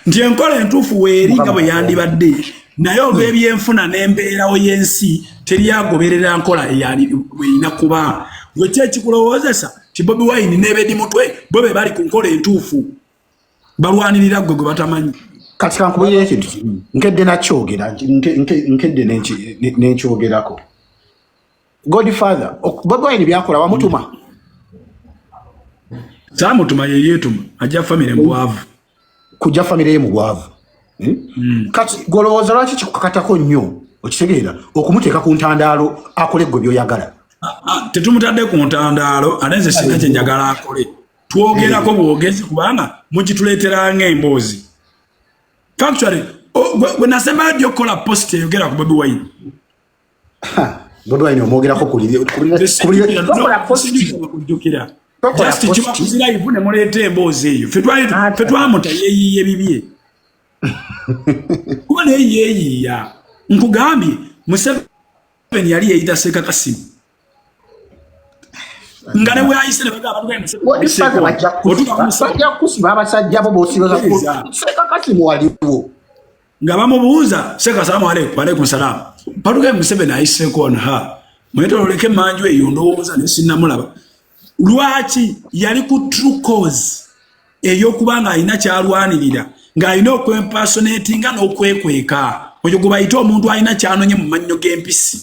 Nti enkola entuufu weeri nga bwe yandibadde, naye olw'ebyenfuna n'embeerawo y'ensi teryagoberera nkola eyalina kuba. Gwe ki ekikulowoozesa ti Bobi Wine n'ebedi mutwe bo be bali ku nkola entuufu? Balwanirira ggwe gwe batamanyi. Kati kankubulira ekintu kimu. Nkedde nakyogera, nkedde nenkyogerako. Godfather, Bobi Wine byakola wamutuma? Saamutuma, yeyeetuma ajja famire mu bwavu. Kujja famire ye mu bwavu, eh? Kati golowooza lwaki kikukakatako nnyo, okitegeera, okumuteeka ku ntandaalo akole gwe byoyagala? Ah, ah, tetumutadde ku ntandaalo, ate nze sina kye njagala akole. Twogerako bwogezi kubanga mugituleetera ng'emboozi. Factually, gwe nasembayo ddi okukola post eyogera ku Bobi Wine? Bobi Wine omwogerako kujjukira just kiba kuziraivu ne muleeta emboozi eyo. Ffe twamuta yeeyiye bibye, kuba naye yeeyiiya. Nkugambye, Museveni yali yeeyita Seeka Kasimu, nga ne bwayise ne bagamba bajja kusiba abasajja bo bosiba. Seeka Kasimu waliwo. Nga bamubuuza, "Seeka, salaamu aleikum." "Aleikum salaamu." Patuke Museveni ayiseeko wano, ha mwetololeko emanju eyo, ndowooza ne sinnamulaba. Lwaki yali ku true cause ey'okuba nga alina kyalwanirira, ng'alina okwempersonatinga n'okwekweka? Oyo gwe bayita omuntu alina kyanonye mu mannyo g'empisi.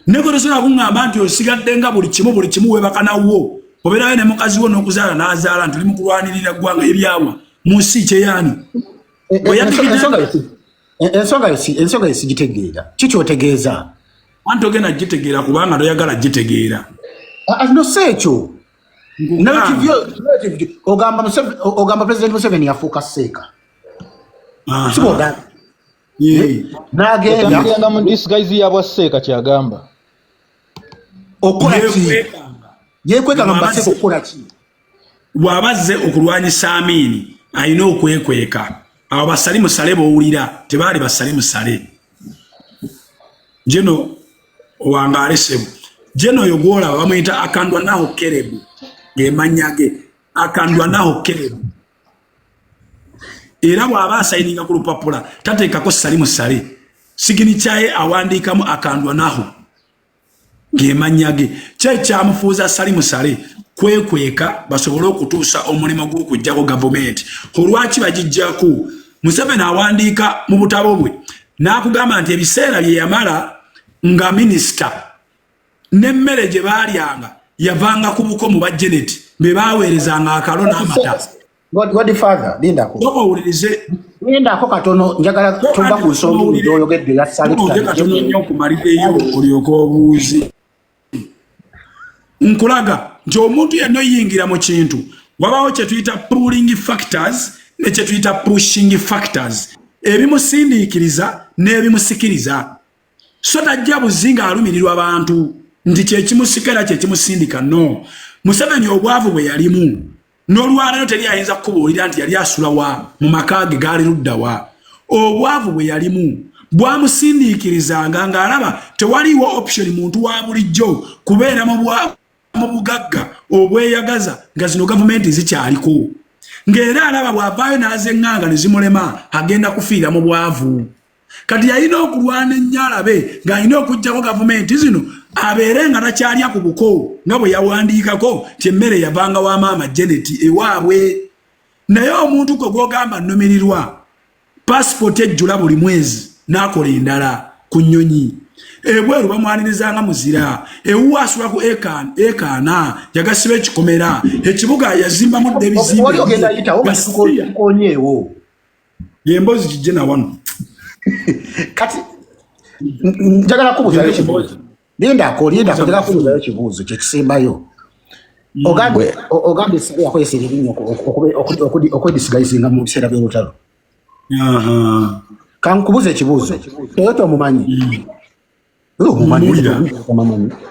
Ne gwe tosobola kuŋŋamba nti osigadde nga buli kimu, buli kimu weebaka nawo, obeerayo ne mukazi wo n'okuzaala n'azaala, nti oli mu kulwanirira ggwanga. Ebyawa mu nsi kyeyaani? Ensonga yo sigitegeera. Kikyotegeeza? Anti ogenda gitegeera kubanga toyagala gitegeera. No, si ekyo. Ogamba President Museveni yafuuka seeka, sibwogamba? N'agenda Yatambuliranga mu disguise ya bwa seeka, kyagamba. Okukola ki? Yekwekanga mu baseeka okukola ki? Bw'aba azze okulwanyisa Amiini, alina okwekweka. Abo basali musale b'owulira tebaali basali musale. Jeno owangaale ssebo. Jeno oyo gwolaba bamuyita Akandwanaho Kerebu, ng'emannya ge Akandwanaho Kerebu. Era bw'aba asayininga ku lupapula tateekako sali musale, signature ye awandiikamu Akandwanaho ng'emannya ge. Kyekyamufuuza sali musale kwekweka basobole okutuusa omulimu gw'okuggyako gavumenti. Olwaki bagijjako? Museveni awandiika mu butabo bwe n'akugamba nti ebiseera bye yamala nga minisita n'emmere gye baalyanga yavanga ku buko mu bajeneti be baaweerezanga akalo n'amata. Godfather, lindako. Sooka owulirize. Lindako katono, njagala tova ku nsonga gy'oyogedde ya Sali. Oge katono nnyo okumalirireyo olyoke obuuze. Nkulaga nti omuntu yenna oyingira mu kintu, wabawo kye tuyita pulling factors ne kye tuyita pushing factors, ebimusindiikiriza n'ebimusikiriza. So tajja buzi ng'alumirirwa bantu nti kyekimusikira kyekimusindika. No, Museveni obwavu bwe yalimu n'olwaleero teri ayinza kukubuulira nti yali asula wa, mu maka ge gaali ludda wa. Obwavu bwe yalimu bwamusindiikirizanga ng'alaba tewaliiwo option muntu wa bulijjo kubeera mu bugagga obweyagaza nga zino gavumenti zikyaliko, ng'era alaba bw'avaayo n'azeŋŋanga ne zimulema agenda kufiira mu bwavu. Kati yalina okulwana ennyo alabe ng'alina okuggyako gavumenti zino, abeere nga takyalya ku buko, nga bwe yawandiikako nti emmere yavanga wa maama Janet ewaabwe. Naye omuntu gwe gwogamba nnumirirwa pasipooti ejjula buli mwezi n'akola endala ku nnyonyi, ebweru bamwanirizanga muzira, ewuwa asula ku ekaana yagasiba ekikomera, ekibuga yazimbamu dda ebizimbe. Wali ogenda yitawo nga tukonyeewo. Emboozi kijje na wano. Kati njagala kubuuzayo ekibuuzo. Lindako, lindako, njagala kubuuzayo ekibuuzo kyekisembayo. Ogambye Sale yakozesa erinnya okwedisguisinga mu biseera by'olutalo. Kankubuuza ekibuuzo. Toyota omumanyi? Omumanyi? Muwulira.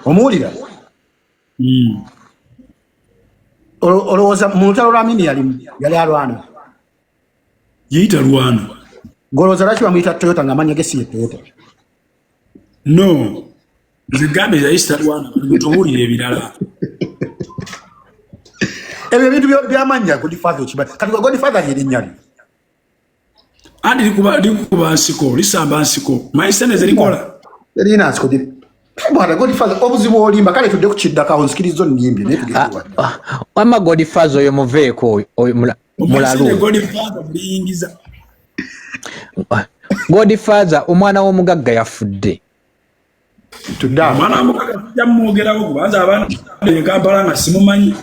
Omuwulira? Olowooza mu lutalo lwa Amini yali alwana? Yeyita lwana. Golowooza lwaki bamuyita Toyota nga amannya ge si ye Toyota? No, nze gambe yayita lwana, tubuulire ebirala. Ebyo ebintu by'amannya, Godfather, okimanyi. Kati Godfather lyerinnya lyo. Anti likuba nsiko, lisamba nsiko, maisene zerikola. Terina nsiko. Bwana Godfather, obuzibu olimba. Kale tudde ku kiddako, nzikiriza onnimbye, naye tugende wadde. Ah, wamma Godfather oyo muveeko, oyo Mulalu mulalu. Godfather muliyingiza. Godfather, omwana w'omugagga yafudde. Tudde awo. Omwana wamukaga tujja mumwogerako, kubanza abaana e Kampala nga simumanyi.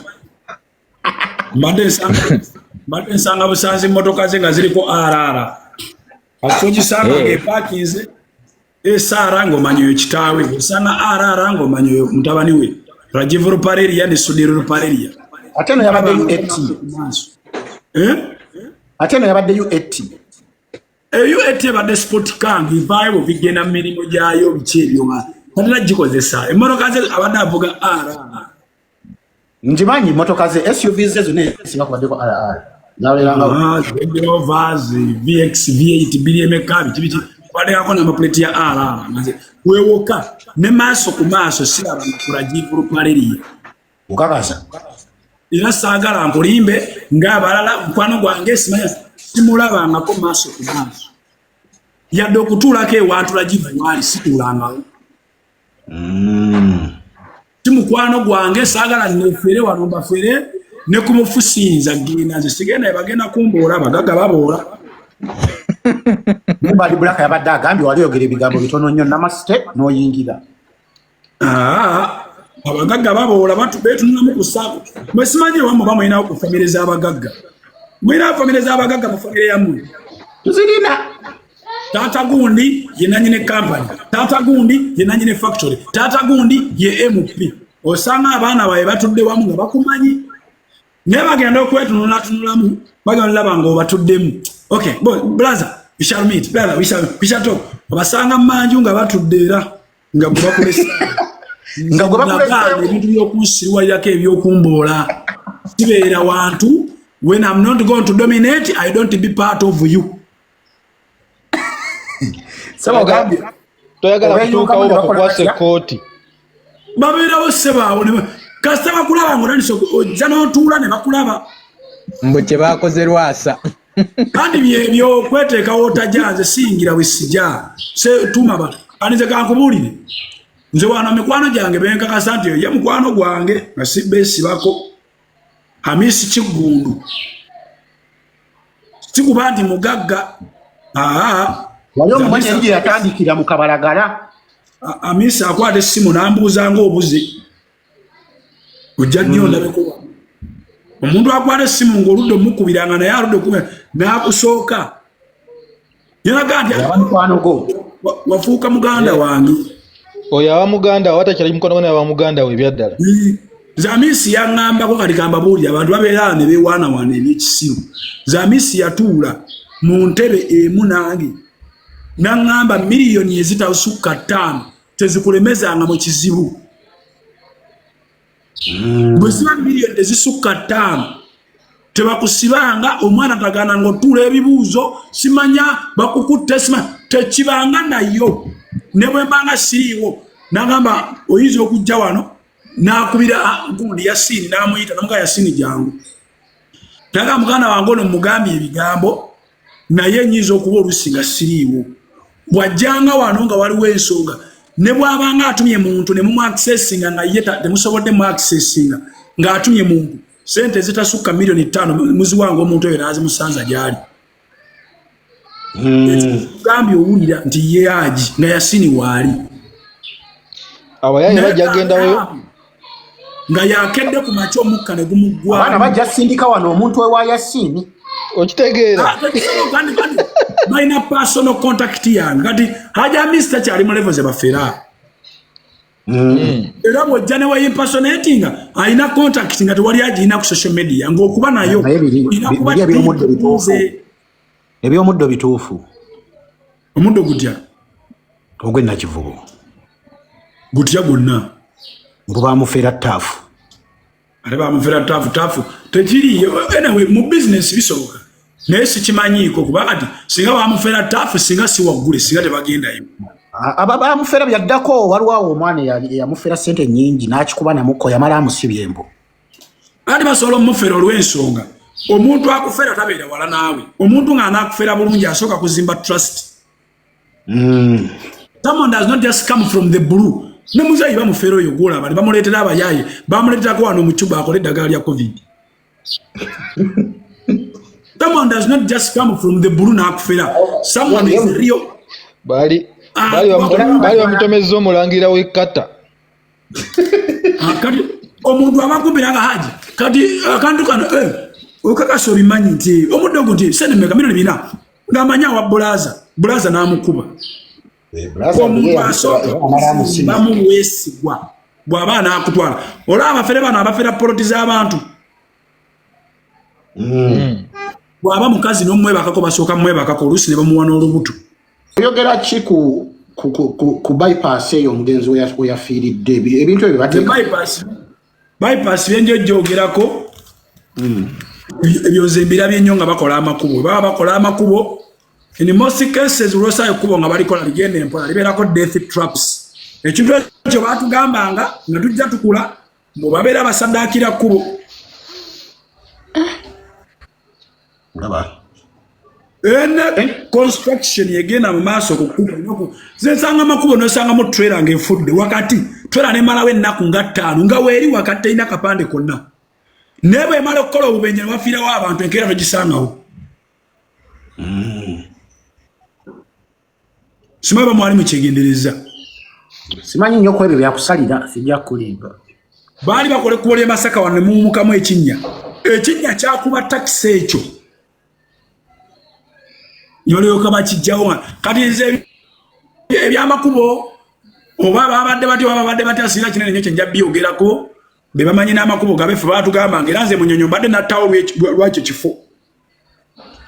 Mbadde nsanga busanzi motoka ze nga ziriko RR, asogisanga ng'epaakinze SR, ng'omanyi oyo kitaawe, osanga RR ng'omanyi oyo mutabani we Rajiv Ruparelia ne Sudhir Ruparelia. Ate no yabadde UAT. Eh? Ate no yabadde UAT. Eyo ete ebadde sport car, ng'evaayo bwe bigenda mu mirimu gyayo, biki ebyo, nga tatera gikozesa. Emmotoka ze abadde avuga RR. Ngimanyi motoka ze, SUV ze zonna esinga kubaddeko RR zabeeranga. Ah, Range Rovers, VX, V8, biri emeka, biki biki, batekako namaplate ya RR. Nze wewoka ne maaso ku maaso sirabanga ku Rajiv Ruparelia. Okakasa? Era saagala nkulimbe ng'abalala, mukwano gwange simanya, simulabangako maaso ku maaso, yadde okutuulako ewantu Rajiv waali situulangawo. Si mukwano gwange, saagala nefere wano mbafere ne kumufusinza genda. Nze sigenda, bagenda kumboola, abagagga baboola. Bad Black yabadde agambye wali oyogera ebigambo bitono nnyo, namaste, n'oyingira. Ah, abagagga baboola, beetunulamu ku saako. Mwe simanyi ewammwe oba mulinawo ku famire z'abagagga? Mulinawo famire z'abagagga mu famire yammwe? Tuzirina. Taata gundi ye nanyini company, taata gundi ye nanyini factory, taata gundi ye MP. Osanga abaana bawe batudde wamu nga bakumanyi, naye bagenda okwetunulatunulamu, bagenda olaba nga obatuddemu. Okay, brother, we shall meet, brother, we shall talk. Obasanga manju nga batudde, era nga gwe bakulesa. Nga gwe bakuleseewo. Ebintu by'okunsiriwalirako, ebyokumboola, sibeera wantu. When I'm not going to dominate, I don't be part of you. Saba ogambye Toyagala Obeeyungamu kutuukawo ne bakola bakukwasa batya? ekkooti. Babeerawo sebaawo, kasita bakulaba nga otandise ojja n'otuula ne bakulaba. Mbu kye bakoze Lwasa. Kandi byebyo okweteekawo otajja, nze siyingira bwe sijja setuma ba. Kandi nze kankubuulire, nze wano mikwano gyange benkakasa nti ye mukwano gwange nga si beesibako, Hamisi Kiggundu, sikuba nti mugagga, aa. Wali omumanyi eri gye yatandikira mu kabalagala. Amisi akwata essimu n'ambuuza ng'obuze ojja nnyo ndabeko. Omuntu akwata essimu ng'oludde omukubiranga, naye aludde okubira n'akusooka, yalaga nti Yaba mukwano gwo. Wafuuka muganda wange. Oyo aba muganda we, atakyali mukwano gwo, naye aba muganda we ebyaddala. Nze Amisi yaŋŋambako, kati kambabuulire, abantu babeera awo ne beewaanawaana ebyekisiru. Nze Amisi yatuula mu ntebe emu nange naŋŋamba miliyoni ezitasukka 5 tezikulemezanga mu kizibu. Bwe ziba miliyoni tezisukka 5, tebakusibanga, omwana tagana ngaotuula ebibuuzo, simanya bakukutte, sima tekibanga nayo. Ne bwe mbanga siriiwo, nagamba oyinza okujja wano, nakubira gundi Yasini, namuyita, namuga Yasini jangu. Naga muganda wange ono mugambye ebigambo, naye nyinza okuba oluusi nga siriiwo. Bw'ajjanga wano nga waliwo ensonga, ne bw'abanga atumye muntu ne mumuaccessinga nga ye temusobodde mu accessinga, ng'atumye muntu, sente ezitasukka miliyoni 5 muziwanga omuntu oyo n'azimusanza gy'ali. Gambye owulira nti ye agi nga Yasini waali. Abayaye bajja gendawo. Nga yakedde ku makya, omukka ne Abaana gumuggwamu. Bajja sindika wano omuntu ewa Yasini. Okitegeera? Ah, kandi balina personal contact yange. Kati Haji Amisi takyali mu level ze bafera, era bw'ojja ne weimpersonatinga, alina contact nga tewali agirina ku social media ng'okuba nayo. Naye olina kuba biri eby'omuddo bituufu. nze. Ebyomuddo bituufu. Omuddo gutya? Ogw'enakivubo. Gutya gwonna? Mbu bamufera taafu. Ate bamufera taafu? Taafu tekiriyo. Anyway, mu bizinesi bisoboka, naye sikimanyiiko, kuba kati singa bamufera taafu, singa si waggule, singa tebagendayo. Aba bamufera byaddako. Waliwo awo omwana eyamufera sente nyingi n'akikuba namukko, yamala amusibye embu. Anti basobola omufera olw'ensonga. Omuntu akufera tabeera wala naawe. Omuntu ng'anaakufera bulungi asooka kuzimba trust. Someone does not just come from the blue. Ne muzeeyi bamufera oyo gwolaba ne bamuleetera abayaaye, bamuleeterako wano mu Cuba akole eddagala lya COVID. Someone does not just come from the blue n'akufera. Someone is real. Baali Ah, baali bamutomezza omulangira w'ekkata. Ah, kati omuntu abakumbira nga haji kati akantu kano okakasa obimanyi nti omuddo ogwo nti sente meka 4,000,000 ng'amanyi awa bulaza bulaza n'amukuba. Omuntu asooka kuzimbamu bwesigwa bw'aba anaakutwala. Olaba abafere bano abafera poloti z'abantu, bw'aba mukazi n'omwebakako, basooka mwebakako, oluusi ne bamuwa n'olubuto. Oyogera ki ku bypass eyo omugenzi we yafiiridde? Ebintu ebyo The bateeka bypass byenjojjogerako ebyo nze mbirabye nnyo nga bakola amakubo. Baba bakola amakubo, in most cases lwosa ekkubo nga balikola ligenda empola, libeerako death traps. Ekintu ekyo batugambanga nga tujja tukula mbu babeera basaddaakira kkubo. Olaba Ene construction egenda mu maaso ku kkubo nze nsanga amakubo nosangamu trailer ng'efudde wakati, trailer nemalawo ennaku nga 5 nga weeri wakati, terina kapande konna, naye bwemala okukola obubenje ne wafiirawo abantu, enkeera togisangawo. Simanyi bamwali mukyegendereza. Simanyi nnyo ku ebyo byakusalira, sijja kukulimba. Baali bakola ekkubo ly'e Masaka wano ne muwumukamu ekinnya, ekinnya kyakuba takisi ekyo ne balyoka bakijjawo. Kati nze ebyamakubo oba babadde batya oba babadde batya, sirina kinene nnyo kye nja byogerako. Be bamanyi n'amakubo gabe ffe baatugamba nga era nze Munyonyo mbadde nattawo lwekyo kifo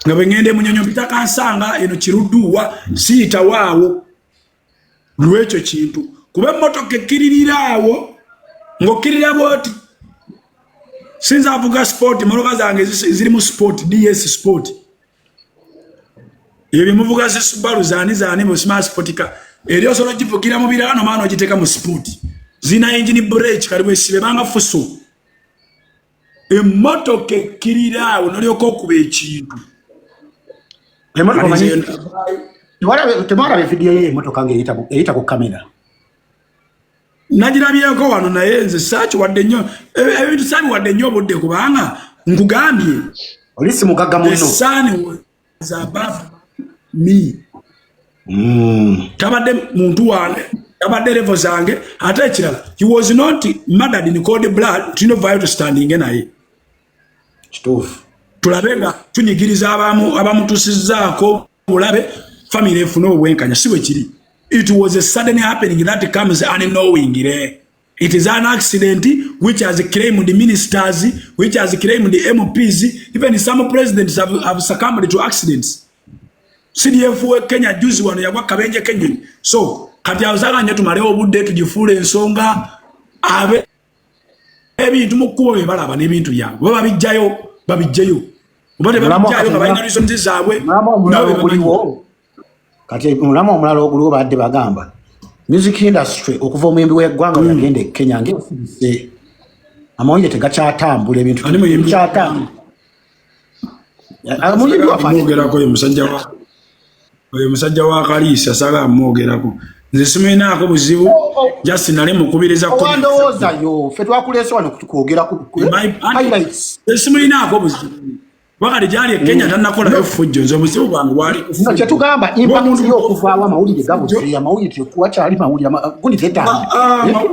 nga bwe ŋŋenda e Munyonyo mpita Kansanga eno Kirudduwa, siyitawo awo lwekyo kintu, kuba emmotoka ekkiririra awo ng'okkirira bw'oti. Sinza avuga sport, emmotoka zange ziri mu sport, DS sport, ebyo byemuvuga zi Subaru zaani zaani mu smart sport car, eri osobola ogivugira mu birala nomaana ogiteeka mu sport, zirina engine brake kali bwesibe banga fuso. Emmotoka ekkirira awo nolyoka okuba ekintu. Emmotoka Kati omanyi nze temwalaba evidiyo ye emmotoka ng'eyita ku kamera? Nagirabyeko wano, naye nze saakiwadde nnyo ebintu, saabiwadde nnyo obudde kubanga nkugambye Olisi mugagga the munno. sun was above me. Tabadde muntu wange, tabadde level zange. Ate ekirala, he was not murdered in cold blood. Tulina ovaayo tustandinge naye. Kituufu. Tulabe nga tunyigiriza abamutusizzaako obulabe, family efune obwenkanya. Si bwe kiri? It was a sudden happening that comes unknowingly. It is an accident which has claimed ministers, which has claimed MPs, even some presidents have succumbed to accidents. CDF we Kenya juzi wano yagwa kabenje kenyonyi. So kati awo saagala nnyo tumalewo obudde tugifuule ensonga. Abe ebintu mu kkubo bye balaba n'ebintu byabwe, oba babijjayo babijjayo, oba tebabijjayo nga balina reasons zaabwe. Omulamu omulala nabo be bamanyi. oguliwo kati, omulamu omulala oguliwo, badde bagamba music industry okuva omuyimbi w'eggwanga bwe yagenda e Kenya ng'esirise, amawulire tegakyatambula, ebintu Ani muyimbi? tebikyatambula. Omuyimbi waffe Mwogerako oyo musajja wa oyo musajja wa Kaliisa, saagala mwogerako, nze simulinaako buzibu, just nali mukubiriza. Owandowooza yo ffe twakuleese wano kwogera ku highlights. Simulinaako buzibu wakati gyali e Kenya tannakolayo ffujjo, nze obuzibu bwange bwali ku No, ffujjo. kyetugamba impact y'okuvaawo, amawulire gabuze, amawulire tewakyali mawulire gundi tetambula. Ah,